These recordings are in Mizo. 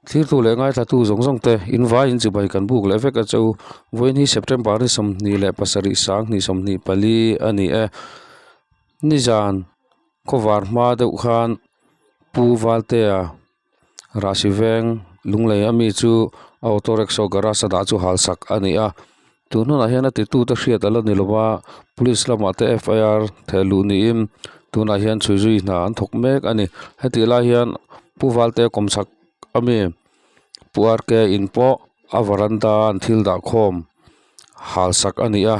Thlirtu leh ngaithlatu zawng zawng te in vai in chibai kan buk leh vek a che u. Vawiin hi September ni 27 2024 a ni e. Nizan khawvar hma deuh khan Pu Valtea Rahsi veng Lunglei ami chu a auto rickshaw garage a dah chu hal sak a ni a. Tun hunah hian a titute hriat a la ni lo va, police lamah te FIR theh luh niin tunah hian chhui zui hna an thawk mek a ni. Hetih lai hian Pu Valtea kawmchhak ami Pu RK in pawh a varanda an thil dah khawm hal sak a ni a,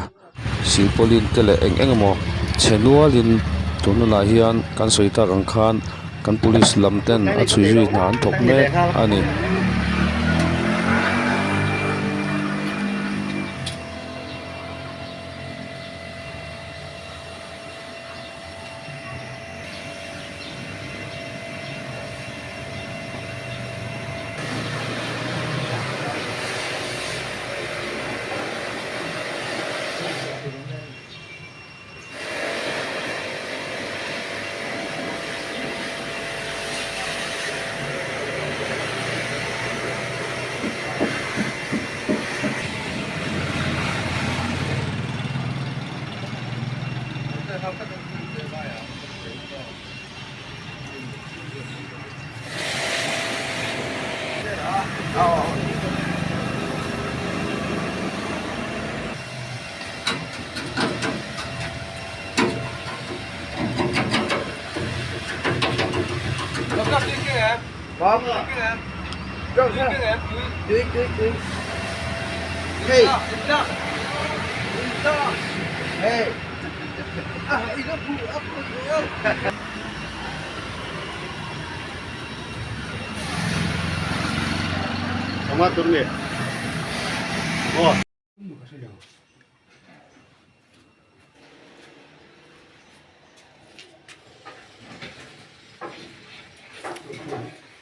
silpauline te leh eng eng emaw chhe nualin tun hunah hian kan sawi tak ang khan kan police lam ten a chhui zui hna an thawk mek a ni.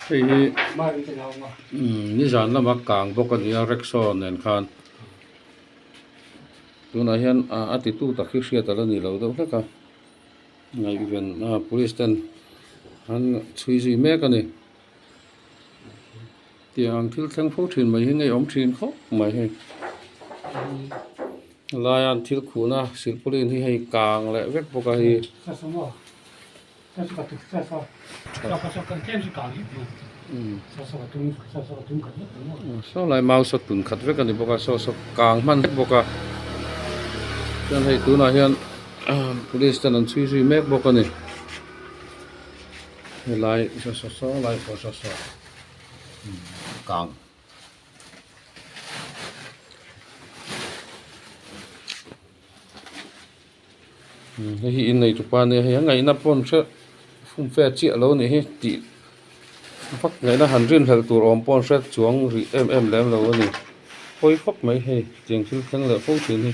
Hei hi nizan lama kang bawk a ni a rickshaw nen khan tunah hian a titu tak hi hriat a la ni lo deuh hlek a ngaihven a police ten an chhui zui mek a ni. Tiang thil thleng fo thin mai hi ngei awm thin khawp mai hei laia an thil khuhna silpauline hi hei kang leh vek bawk a hei. Saw lai mau saw tun khat vek a ni bawk a saw saw kang hman vek bawk a chuan hei tunah hian police ten an chhui zui mek bawk a ni. Helai saw saw saw lai pawh saw saw kang. Hei hi innei tupa ania hei a ngaihna pawh an hre fumfe chiah lo a nih hi tih vak ngaihna han rinhlelh tur awm pawh an hre chuang rih em em lem lo a ni pawi khawp mai hei tiang thil thleng leh fo thin hi.